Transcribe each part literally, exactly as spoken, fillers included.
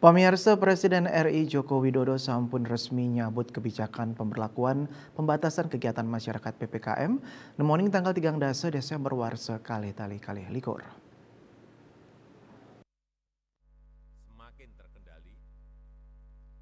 Pamirsa, Presiden R I Joko Widodo sampun resmi nyabut kebijakan pemberlakuan pembatasan kegiatan masyarakat P P K M nemoning tanggal tigang dasa Desember warsa kalih tali kalih likur. Semakin terkendali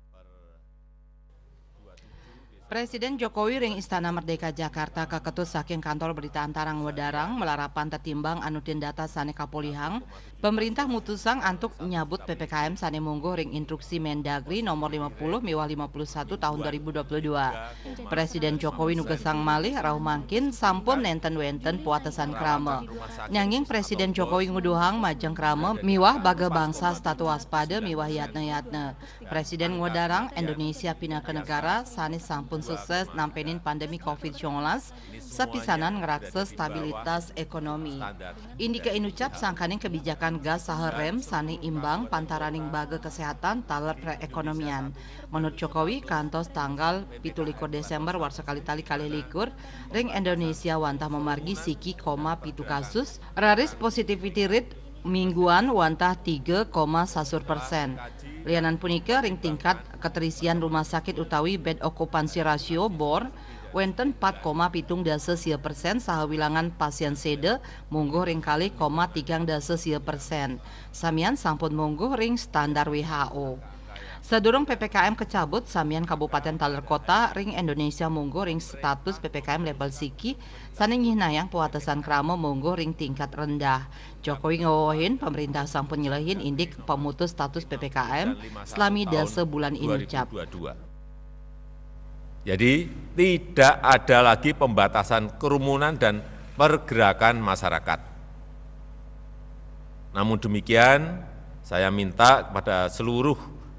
per dua puluh tujuh Desember. Presiden Jokowi ring Istana Merdeka Jakarta kaketus saking Kantor Berita Antara Ngwedarang malarapan tetimbang anu tin data sane kapolihang, pemerintah mutusang antuk nyabut P P K M sane mungguh ring Instruksi Mendagri nomor lima puluh miwah lima puluh satu tahun dua ribu dua puluh dua. Presiden Jokowi nugesang malih rauh mangkin sampun nenten wenten puatesan krama. Nyanging Presiden Jokowi nguduhang majeng krama miwah baga bangsa setata waspada miwah yatna-yatna. Presiden ngwedarang Indonesia pinaka negara sane sampun sukses nampenin pandemi covid sembilan belas, sapisanan ngraksa stabilitas ekonomi. Indika inucap sangkaning kebijakan gas saha rem sane imbang pantaraning baga kesehatan taler perekonomian. Menurut Jokowi, kantos tanggal pitu likur Desember warsa kali tali kalih likur, ring Indonesia wantah mamargi siki koma pitu kasus, raris positivity rate mingguan wantah tiga koma sasur persen. Lianan punika, ring tingkat keterisian rumah sakit utawi bed occupancy ratio, bor, wenten empat koma pitung dasa sia persen saha wilangan pasien seda mungguh ring kalih koma tigang dasa sia persen. Samian sampun mungguh ring standar W H O. Sadurung P P K M kacabut, samian kabupaten taler kota ring Indonesia mungguh ring status P P K M level siki sane nyihnayang puatesan krama mungguh ring tingkat rendah. Jokowi ngewewehin pemerintah sampun nyelehin indik pamutus status P P K M selami dasa bulan inucap. Jadi, tidak ada lagi pembatasan kerumunan dan pergerakan masyarakat. Namun demikian, saya minta kepada seluruh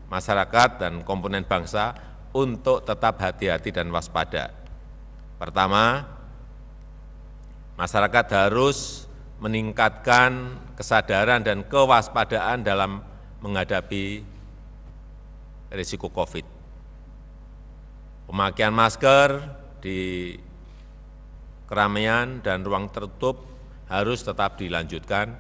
masyarakat dan komponen bangsa untuk tetap hati-hati dan waspada. Pertama, masyarakat harus meningkatkan kesadaran dan kewaspadaan dalam menghadapi risiko covid. Pemakaian masker di keramaian dan ruang tertutup harus tetap dilanjutkan.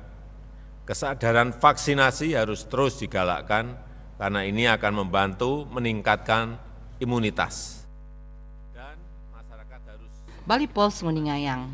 Kesadaran vaksinasi harus terus digalakkan karena ini akan membantu meningkatkan imunitas. Dan masyarakat harus Bali Post nguningayang.